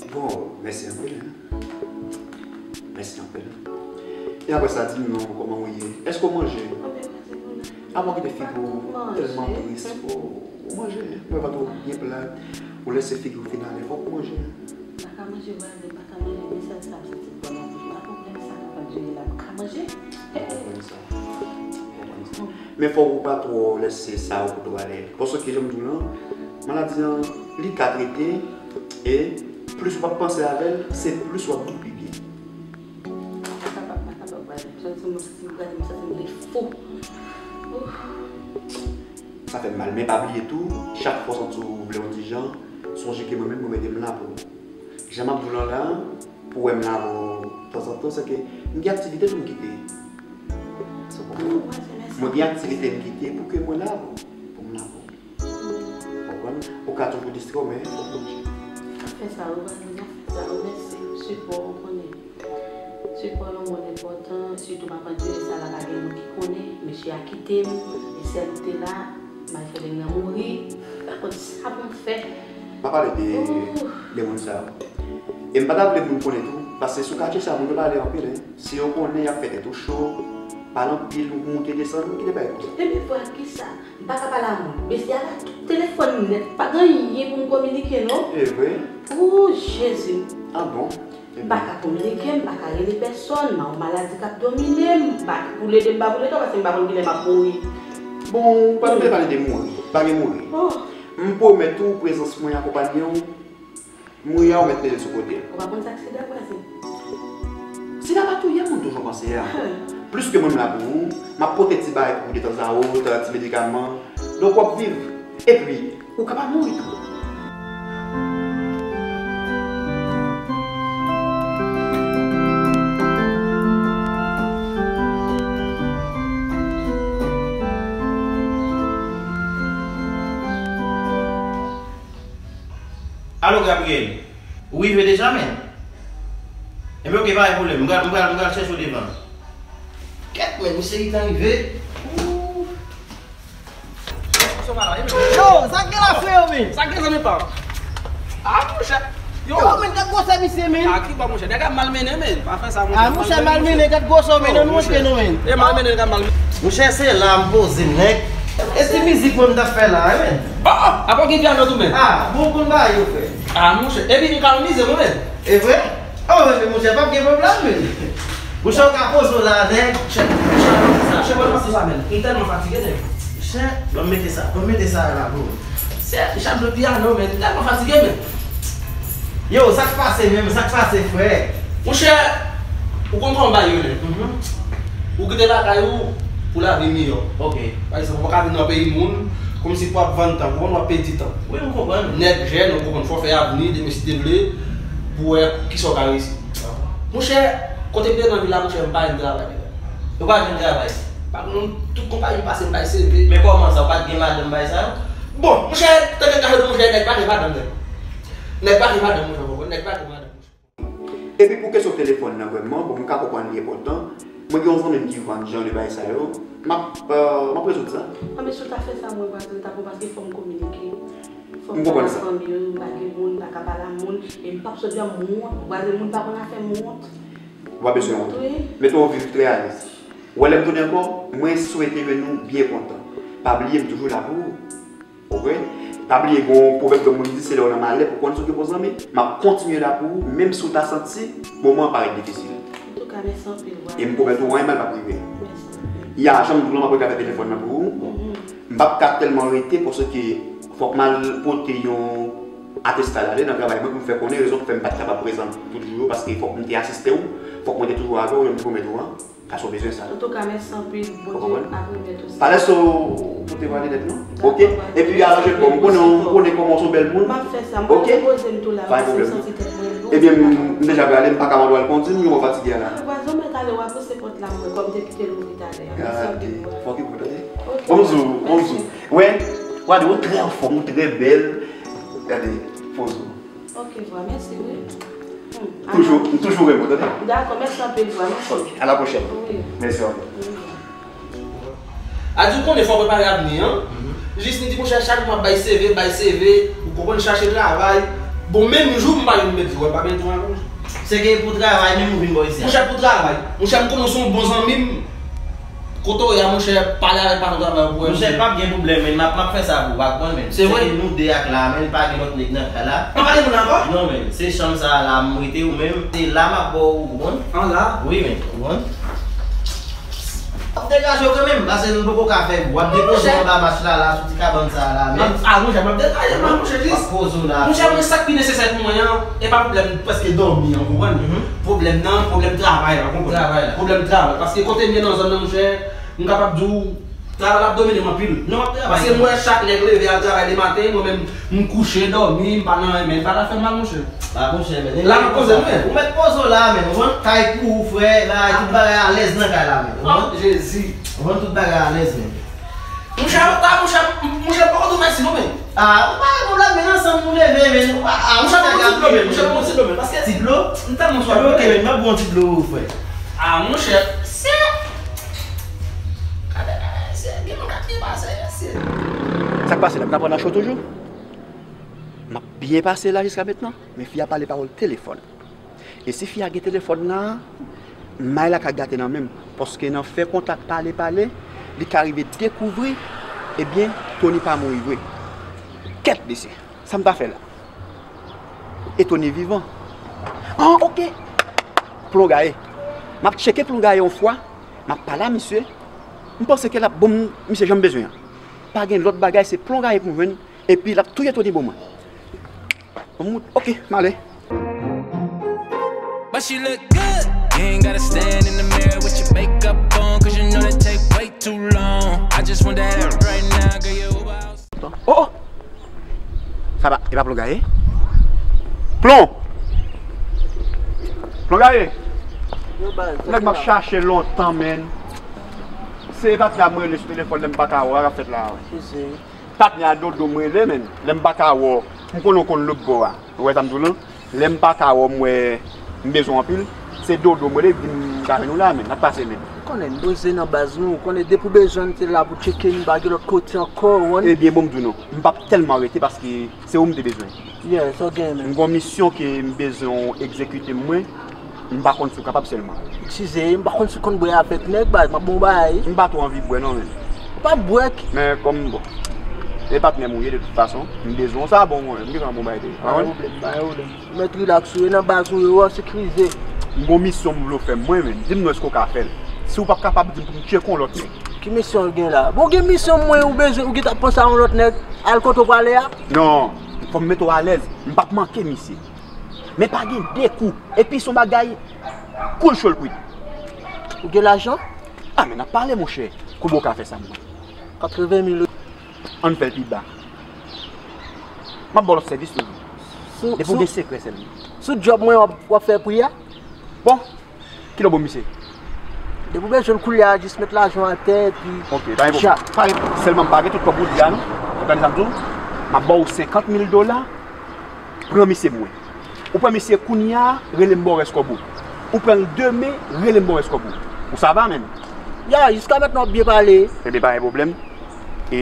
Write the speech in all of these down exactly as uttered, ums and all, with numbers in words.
Bon, mèsi anpil, hein. Mèsi anpil. E apre sa, di m non, kòman ou ye? Èske w manje? Apa w kite figi w tèlman tris? Ou manje, mwen pa twò byen plat. Ou lèse figi w fin ale, fòk ou manje. M pa ka manje vwazen, m pa ka manje, men sèl sa m santi bò nan bouch mwen. Apa w wè sa k ap vire la, m ka manje? Ou konprann sa? Ou konprann sa? Men fòk ou pa twò lèse sa yo pote w ale. Paske jan m di w lan, maladi an, li ka trete, e plis w ap panse avè l, se plis w ap viv pi byen. M pa kapab, m pa kapab gade. Jan ti moun santi m gade, m santi m vle fou. Ouf. Sa fè m mal, men pa bliye tou, chak fwa w santi w vle yon ti jan, sonje ke mwen menm, mwen mete m la pou ou. Jan m ap di w lan la, pou w wè m la avè w tanzantan, se ke m gen aktivite tou m kite. Mwen gen aktivite m kite pou ke mwen la avè w, pou m la avè w. Konprann? Ou ka toujou distrè w, men fòk ou manje. Fè sa, ou pa di m, fè sa, ou mèsi, sipò, ou konnen. Sipò nan moun enpòtan, sitou m ap andire sa la, pa gen moun ki konnen, mesye a kite m, e sèl m te la, m al fè nèg lan mouri, m pa konn sa pou m fè. Pa pale de, de moun sa yo. E m pa ta vle moun konnen tou, paske sou katye sa, moun yo pale anpil, hein. Si yo konnen, y ap fè tèt ou cho, pale anpil, ou moute desann, ou kite bagay konsa. Ebyen, frè, kisa? M pa ka pale a moun. Mesye a la, tout telefòn li nèt. Pa gen anyen pou m kominike, non. E vre? Ooh, Jezi. Ah bon? M pa ka kominike, m pa ka rele pèsòn, m a yon maladi k ap domine m, m pa pou l ede m, m pa pou l ede w, paske m pa konn kilè m ap mouri. Bon, ou pa vle pale de mouri, pa gen mouri. Oh. M pwomèt ou, prezans mwen akonpaye w, mouri a ou mèt mete l sou kote. Ou pa konn sa k sida, vwazen? Sida pa touye moun tou jan w panse a. Plis ke mwen m la pou ou, m ap pote ti bagay pou ou detanzawòt, ti medikaman. Donk w ap viv. Epi, ou ka pa mouri tou. Alo, Gabriel. Ou rive deja, men? Enben, oke, pa gen pwoblèm. M pral, m pral, m pral chèche w devan. Kèt, men, misye gentan rive. Ooh. Yo, sa k gen la, frè yo, men? Sa k gen, zanmi pa m? Ah, monchè. Yo. Yo, men, gad gwosè misye, men. Ah, ki bò, monchè? Nèg ap malmennen, men. Pa fè sa, monchè. Ah, monchè, malmennen, gad gwosè, men. Ann montre nou, men. E malmennen, nèg ap malmennen. Monchè, se la m poze m, nèg. E ti mizik mwen m t ap fè la, men. Ah, ah, apa w gen pyano tou, men? Ah, bon, konn bagay yo, frè. Ah, monchè, epi m ka anmize mwen menm. E vre? Oh, men monchè, p ap gen pwoblèm, men. Monchè, ou ka poze w la, nèg. Monchè, monchè, ban m pase sa, men. M tèlman fatige, nèg. Monchè, ban m mete sa, ban m mete sa la, bro. Monchè, m ap jwe pyano, men. M tèlman fatige, men. Yo, sa k pase menm? Sa k pase, frè? Monchè, ou konn kòman bagay yo ye, nèg. Mhm. Ou kite lakay ou pou lavi miyò. Ok. Pa egzanp, ou pa ka vin nan peyi moun, kòmsi pou w ap vann tan, ou konprann, w ap pèdi tan. Wi, m konprann. Nèg jèn, ou konprann, fò w fè avni, demen si Dye vle, pou w wè kisa w ka reyisi. Monchè, kote m te nan vil la, monchè, m pa jwenn travay, nèg. Ou pa jwenn travay? Pa gen, tout konpayi m pase, m bay C V. Men kòman sa, ou pa t gen madanm bay sa yo? Bon, monchè, tande m ka jwenn, monchè, nèg pa gen madanm, nèg. Nèg pa gen madanm, monchè, w konprann, nèg pa gen madanm. Epi pou kesyon telefòn nan vrèman, bon, m ka konprann li enpòtan. Mwen gen yon zanmi m ki vann jan de bagay sa yo. M ap, euh, m ap rezoud sa. Ah, men si w ta fè sa, mwen, vwazen, m ta bon, paske fò m kominike. Fò m pale a fanmi yo, m pa gen moun, m pa ka pale a moun. E m p ap sot jan m wont. Vwazen, moun pa konn afè m wont. Ou pa bezwen wont. Wi. Mete w viv trè alèz. Ou wè lè m tounen ankò, mwen swete ke nou byen kontan. Pa bliye m toujou la pou ou. Ou konprann? Pa bliye, gen yon pwovèb granmoun di, se lè w nan malè pou w konn si w gen bon zanmi. M ap kontinye la pou ou, menm si w ta santi moman an parèt difisil. Antouka, mèsi anpil, vwazen. E m pwomèt ou, anyen mal p ap rive. Mèsi anpil. Ya, jan m di w lan, m ap rete avèk telefòn nan pou ou. Mhm. M p ap ka tèlman rete, paske fòk m al pote yon atesta l ale nan travay mwen pou m fè konnen rezon k fè m pa t kapab prezan tout jou yo, paske fòk m te asiste w, fòk mwen te toujou avè w, jan m te pwomèt ou an. Paske w bezwen sa. Antouka, mèsi anpil. Bondye ap remèt ou sa. Pa lèse w pote vale nèt, non? Ok? Epi aranje kò w. M konnen, m konnen kòman w se yon bèl moun. M ap fè sa. M pral repoze m tou la, paske m santi tèt mwen lou. Ebyen, m, m deja prale, m pa ka mande w al kondi, m yon fatige a la. Vwazen, mèt ale, w ap pouse pòt la, mwen, kòm te kite l ouvri talè a. Mèsi anpil. Fòk ou tande. Ok. Bonjou, bonjou. Wè, gade, ou trè anfòm, ou trè bèl. Gade, poz ou. Ok, vwa, mèsi, wi. Hmm, toujou, m toujou renmen w, tande? Dakò, mèsi anpil, vwa, mèsi. Ok, à la prochaine. Wi. Mèsi anpil. Wi. A di w konnen fò w prepare avni an. Mhm. Jis li di, monchè, chak mwa bay C V, bay C V, ou konprann, chache travay. Bon, menm jou, m pa jwenn mèt di, wè, pa byen travay, monchè. Se ke pou travay, menm ou vin bò isi a. Monchè, pou travay. Monchè, m konnen w se yon bon zanmi m. Kote w ye a, monchè, pale avèk patwon travay ou pou wè. Monchè, pa gen pwoblèm, men m ap, m ap fè sa pou ou, pa konprann, men. Se vre? Se ke nou de ak la, men pa gen lòt nèg nan kay la. Pa gen moun ankò? Non, men. Se chanm sa a la, m rete ou menm. Se la m ap ba w, ou konprann? An la? Wi, men. Ou konprann? W ap degaje w kanmenm, paske nou poko ka fè gwo. W ap depoze w anba mach la, la, sou ti kabann sa a la, men. A, monchè, m ap degaje m la, monchè, jis. W ap poze w la. Monchè, mwen, sa k pi nesesè pou mwen an, e pa pwoblèm prèske dòmi an, ou konprann? Mhm. Pwoblèm nan, pwoblèm travay la, ou konprann? Travay la. Pwoblèm travay. Paske kote m ye nan zòn nan, monchè, m kapab di w, travay la ap domine m anpil. Non, w ap travay. Paske m wè chak nèg leve al travay de maten, mwen menm, m kouche, dòmi, m pa nan anyen, men sa la fè m mal, monchè. Ba, monchè, men, la, m ap poze m, men. Ou mèt poze w la, men. Ou konn kay pou ou, frè, la, tout bagay alèz nan kay la, men. Ou konn? Jezi. Ou konn tout bagay alèz, men. Monchè, ta, monchè, monchè, poko di w mèsi, non, men. Ah, ou pa gen pwoblèm, men, ansanm nou leve, men. Ou pa, ah, monchè, poko ti dlo, men, monchè, poko ti dlo, men, paske ti dlo? M tèlman swaf. Ok, men, m ap pran ti dlo, frè. Ah, monchè, se, se, gen moun k ap byen pase, mesye. Sa k pase la? M t ap pran nan cho toujou? M ap byen pase la jiska mentnan, men fi a pale pawòl telefòn. E si fi a gen telefòn nan, may la ka gate nan men m. Paske nan fè kontak pale, pale, li ka rive dekouvri, ebyen, Tony pa mouri vre. Kèt mesye, sa m ta fè la? E Tony vivan. An, ok. Plon gaye. M ap tcheke plon gaye yon fwa, m ap pale a misye. M panse ke l ap ban m misye jan m bezwen an. Pa gen lòt bagay, se plon gaye pou m jwenn. Epi l ap touye Tony pou mwen. Ban m wout. Ok, m ale. But she look good. You ain't gotta stand in the mirror with your makeup on, 'cause you know that take way too long. I just want that ass right now, girl, you Uber house. Oh, oh! Sa pa, e pa plon gaye? Plon! Plon gaye! Yo, baz, nèg m ap chache lontan, men. Se patnè a m rele sou telefòn, lè m pa ka wè, sa k ap fèt la, wi. Patnè a Dodo m rele, men. Lè m pa ka wè w, m konnen w konn lòt bò a. Ou wè sa m di w lan? Lè m pa ka wè w, m wè m bezwen w anpil. Se Dodo m rele, di m ka jwenn ou la, men. N ap pase, men. Ou konnen m poze nan baz nou. Ou konnen depi w bezwen m, m te la pou tcheke m, m pa gen lòt kote ankò, ou konn. Ebyen, bon, m di w non. M p ap tèlman rete paske se ou m te bezwen. Yeah, sa w gen, men. M gen yon misyon ke m bezwen w egzekite m, mwen. M pa konn si w kapab sèlman. Eskize, m pa konn si w konn bwè avèk nèg, baz, m ap ba w bagay. M pa twò anvi bwè non, men. Ou pa bwè k- Men kòm, bon, e patnè m ou ye de tout fason, m bezwen w, sa bon, mwen, m gentan bon bagay de. Pa gen pwoblèm, pa gen pwoblèm. Ou mèt rilaks ou ye nan baz ou yo, an sekirize. M gen yon misyon m vle w fè m, mwen menm, di m non èske w ka fè l. Si w p ap kapab, di m pou m tcheke yon lòt nèg. Ki misyon w gen la? Bon, gen misyon mwen, ou bezwen, ou gentan panse a yon lòt nèg, al kote w prale a? Non, fò m mete w alèz, m p ap manke misye. Men pa gen de kou. Epi se yon bagay koul cho l kwit. Ou gen lajan? Ah, men n ap pale, monchè. Konbyen w ka fè sa pou mwen? Katreven mil. Ann fè l pi ba. M ap ba w lòt sèvis toujou. Depi w gen sekrè sèlman. Sou djòb mwen w ap, w ap fè pri a? Bon, kilè w ba w misye? Depi w bezwen l kounye a, jis met lajan atè, epi... Ok, pa gen pwoblèm. Pa gen, sèlman m pa gen tout kòb ou di a, non. Ou tande sa m di w? M ap ba w senkant mil dola. Pran misye pou mwen. Ou pran misye kounye a, rele m ba w rès kòb ou. Ou pran l demen, rele m ba w rès kòb ou. Ou sava menm? Ya, jiska mentnan w ap byen pale. Ebyen, pa gen pwoblèm. E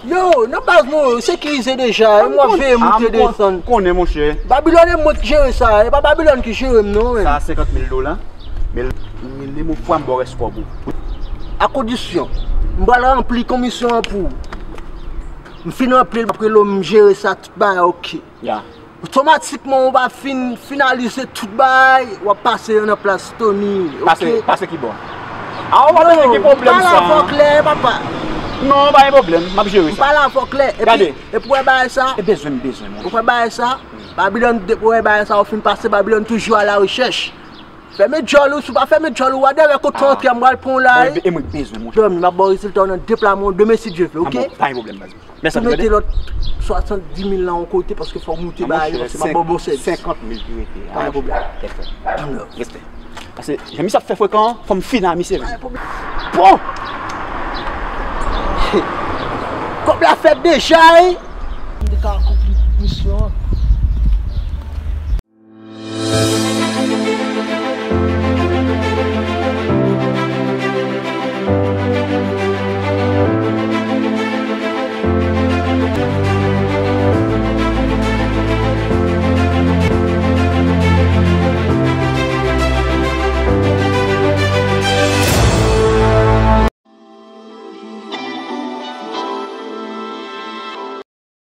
yo, nan baz nou, yo sekirize deja. E m w ap veye moute desann. Konnen, monchè. Babilòn e mwen ki jere sa. E pa Babilòn ki jere m, non, men. Sa a senkant mil dola. Men rele m yon fwa, m ba w rès kòb ou. A kondisyon, m pral ranpli komisyon an pou ou. M fin ranpli l, m ap rele w, m jere sa, tout bagay oke. Ya. Otomatikman, ou va fin finalize tout bagay, w ap pase nan plas Tony, oke? Pase, pase ki bò? A, ou pa bezwen gen pwoblèm sa. Pale avè w klè, papa. Non, pa gen pwoblèm, m ap jere sa. Pale avè w klè. Epi, epi w wè bagay sa? E bezwen, m bezwen, monchè. Ou wè bagay sa? Babilòn, depi w wè bagay sa, ou fin pase Babilòn toujou a la rechèch. Fèmen djòl ou, si w pa fèmen djòl ou, a dèyè kote w antre a, m pral pran w la, wi. E mwen k bezwen, monchè. Dòmi, m ap ba w rezilta w nan de pla men, demen si Dye vle, oke? An bon, pa gen pwoblèm, baz. Mèsi anpil. Tou mete lòt swasanndis mil la yon kote, paske fòk moute bagay yo, paske m ap ba w bon sèvis. Senkant mil ki rete. Pa gen pwoblèm. Respè. Paske jan misye ap fè frekan an, fò m fini a misye, men. Pa gen pwoblèm. Bon! Kòb la fèt deja, wi. M te ka akonpli misyon an.